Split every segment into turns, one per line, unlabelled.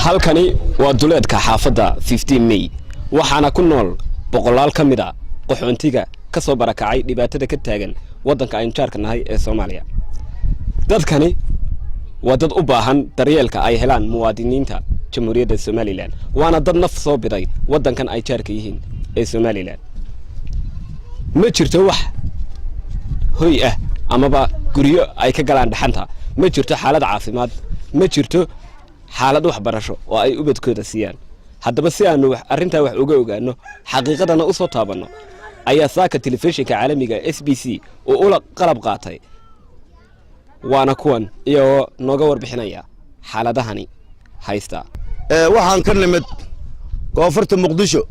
Halkani waa duleedka xaafadda 15 May, waxaana ku nool boqolaal ka mid ah qaxoontiga ka soo barakacay dhibaatada ka taagan waddanka aynu jaarka nahay ee Soomaaliya. Dadkani waa dad u baahan daryeelka ay helaan muwaadiniinta Jamhuuriyadda Somaliland, waana dad naf soo biday waddankan ay jaarka yihiin ee Somaliland. Ma jirto wax hoy ah amaba guryo ay ka galaan dhaxanta, ma jirto xaalad caafimaad, ma jirto xaalad waxbarasho oo ay ubadkooda siiyaan. Haddaba, si aanu arrintaa wax uga ogaano, xaqiiqadana u soo taabanno, ayaa saaka telefishinka caalamiga SBC uu ula qalab qaatay, waana kuwan iyagoo nooga warbixinaya xaaladahani haysta.
Waxaan ka nimid koonfurta Muqdisho,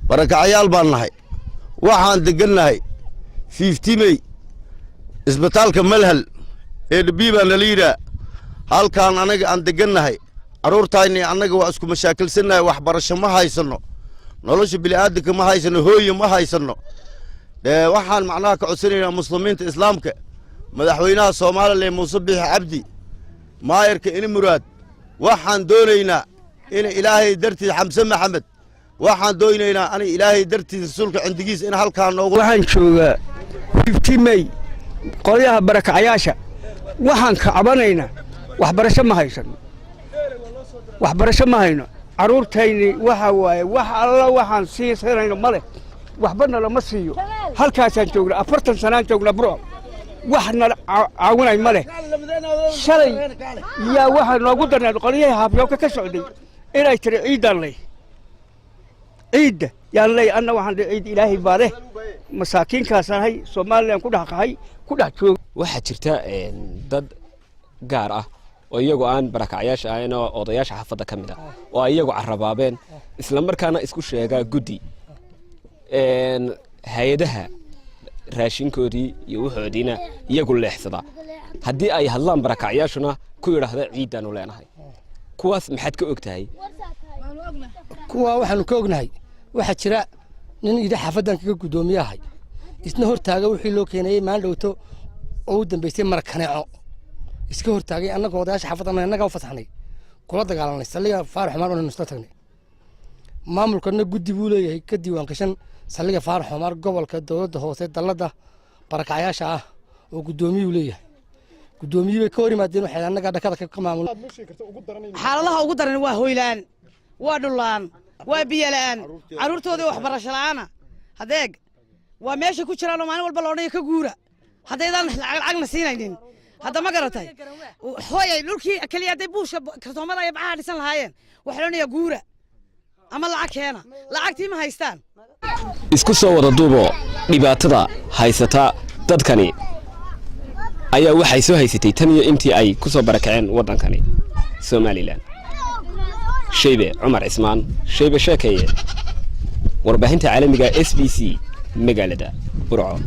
barakacayaal baan nahay. Waxaan deggannahay 15 May, isbitaalka Malhal ee dhabii baa nala yidhaa. Halkaan anaga aan deggannahay, carruurtayni annaga waa isku mashaakilsannahay. Waxbarasho ma haysanno, nolosha bini'aadamka ma haysanno, hooye ma haysanno. Waxaan macnaha ka codsanaynaa muslimiinta islaamka, madaxweynaha Somaliland Muuse Biixi Cabdi, maayarka ini Muraad. Waxaan doonaynaa in Ilaahay dartiis, Xamse Maxamed, waxaan doonaynaa ani Ilaahay dartiis, rasuulka cindigiisa in halkaa noogu
Waxaan joogaa 15 May, qolyaha barakacayaasha. Waxaan ka cabanaynaa waxbarasho ma haysano, waxbarasho ma hayno. Carruurtayni waxa waaye wax alla waxaan siisanayno ma leh, waxba nalama siiyo. Halkaasaan joognaa, 40 sanaan joognaa Burco, wax nala caawinay ma leh. Shalay yaa waxaa noogu darnayd qolyahii haafyooka ka socday inay tiri ciiddaan ley, ciidda yaan ley. Anna waxaan dhihi ciid Ilaahay baa leh. Masaakiinkaasanahay, Somaliland ku dhex qahay, ku dhex jooga.
Waxaa jirta dad gaar ah oo iyagu aan barakacyaasha ahayn oo odayaasha xaafadda ka mid ah, oo ay iyagu carabaabeen, isla markaana isku sheegaa guddi hay-adaha, raashinkoodii iyo waxoodiina iyagu leexsada. Haddii ay hadlaan barakacyaashuna ku yidhaahda ciiddaanu leenahay. Kuwaas maxaad ka og tahay?
Kuwaa waxaanu ka ognahay, waxaa jira nin yidhi xaafaddan kaga guddoomiyahay, isna hortaaga wixii loo keenayey maalin dhowto oo u dambeysay marakaneeco iska hortaagay. Annaga odayaasha xaafadda annagaa u fasaxnay, kula dagaalanay saldhiga Faarax Xumaar oonu isla tagnay. Maamulkana guddi buu leeyahay ka diiwaan gashan saldhiga Faarax Xumaar, gobolka, dowladda hoose, dalladda barakacyaasha ah oo guddoomiyuu leeyahay. Guddoomiyii bay ka hor yimaadeen, waxay annagaa dhakada ka maamul.
Xaaladaha ugu daran waa hoylaan, waa dhullaan, waa biyo la'aan, carruurtoodii waxbarasho la'aana. Hadeeg waa meesha ku jiraan oo maalin walba loodhanayo ka guura haddaydaan lacagna siinaynin. Hadda ma garatay hooyay dhulkii keliya hadday buushka kartoomada iyo bacaha dhisan lahaayeen, waxaa loodhanaya guura ama lacag keena. Lacagtii ma haystaan.
Isku soo wada duubo, dhibaatada haysata dadkani ayaa waxay soo haysatay tan iyo intii ay ku soo barakaceen waddankani Somaliland. Shaybe Cumar Cismaan Shaybe Sheekeeye, warbaahinta caalamiga SBC, magaalada Burco.